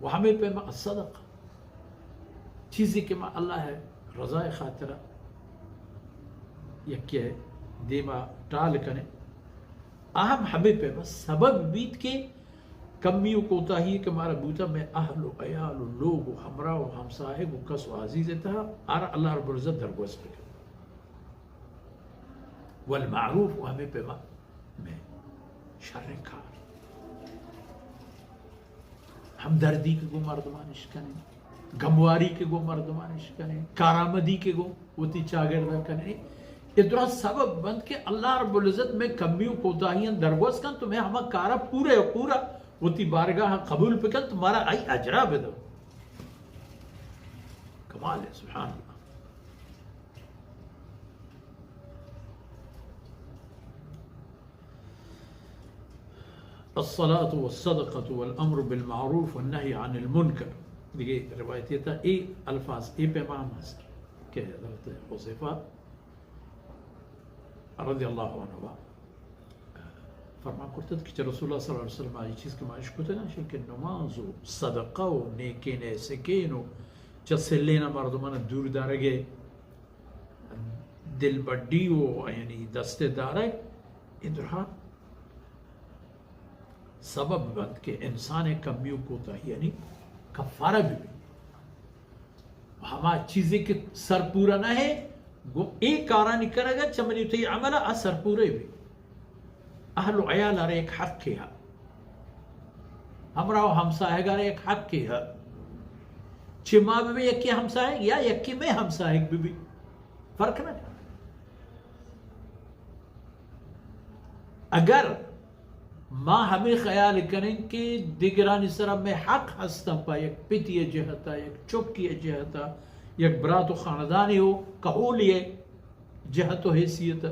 و ہمے پیما الصدقہ، چیزے کہ ما اللہ ءِ رضا ءِ خاطرا یکے ءِ دیما ٹال کنیں، آ ہم ہمے پیما سبب بیت کہ کمی و کوتاہی کہ مارا بوتا، مئے اہل و عیال و لوگ و ہمراہ و ہمساہگ و کس و عزیز ءِ تہا، آرا اللہ رب العزت درگوز بکن۔ والمعروف، و ہمے پیما مئے شریں کار، ہمدردی کہ گوں مردمان اش کنیں، گمواری کہ گوں مردمان اش کنیں، کارآمدی کہ گوں وتی چاگردا کنیں، اے درا سبب بنت کہ اللہ رب العزت مئے کمی و کوتاہیاں درگوز کنت و مئے ہما کارا پورا و پورا وتی بارگاہ قبول بکنت، مارا آئی اجرا بدنت۔ کمال ہے، سبحان اللہ۔ الصلاة والصدقة والأمر بالمعروف والنهي عن المنكر۔ دگہ روایتے تہا اے الفاظ، اے پیما ہم ہست کہ حضرت حذیفہ رضی اللہ عنہ فرمان کرتت کہ چہ رسول اللہ صلی اللہ علیہ وسلم آئی چیز کہ ما اشکتگ انت، کہ نماز و صدقہ و نیکین ءِ سکین و چہ سلین ءَ مردمان دور دارگ ءِ دلبڈی و یعنی دست دارگ، اے درا سبب بنت کہ انسان ءِ کمی و کوتاہیانی کفارہ بہ بیت۔ ہما چیزے کہ سرپورا نہ ہے، گوں اے کارانی کنگا چہ منی تئی عمل آ سرپورے بی۔ اہل و عیال آرا یک حقے ہا، ہمراہ و ہمساہگ آرا یک حقے ہا، چہ ما ببی یکی ہمساہگ یا یکی مئے ہمساہگ ببی، فرق نہ۔ اگر ما ہمے خیال کنیں کہ دگرانی سرا مئے حق ہستاں، پہ یک پتی ءِ جہتا، یک چکی ءِ جہتا، یک برات و خاندانی و کہولی ءِ جہت و حیثیت،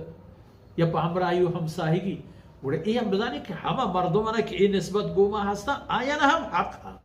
یا پہ ہمراہی و ہمساہگی، گڑا اے ہم بزانیں کہ ہما مردمانا کہ اے نسبت گوں ما ہستاں، آیانا ہم حق ہا۔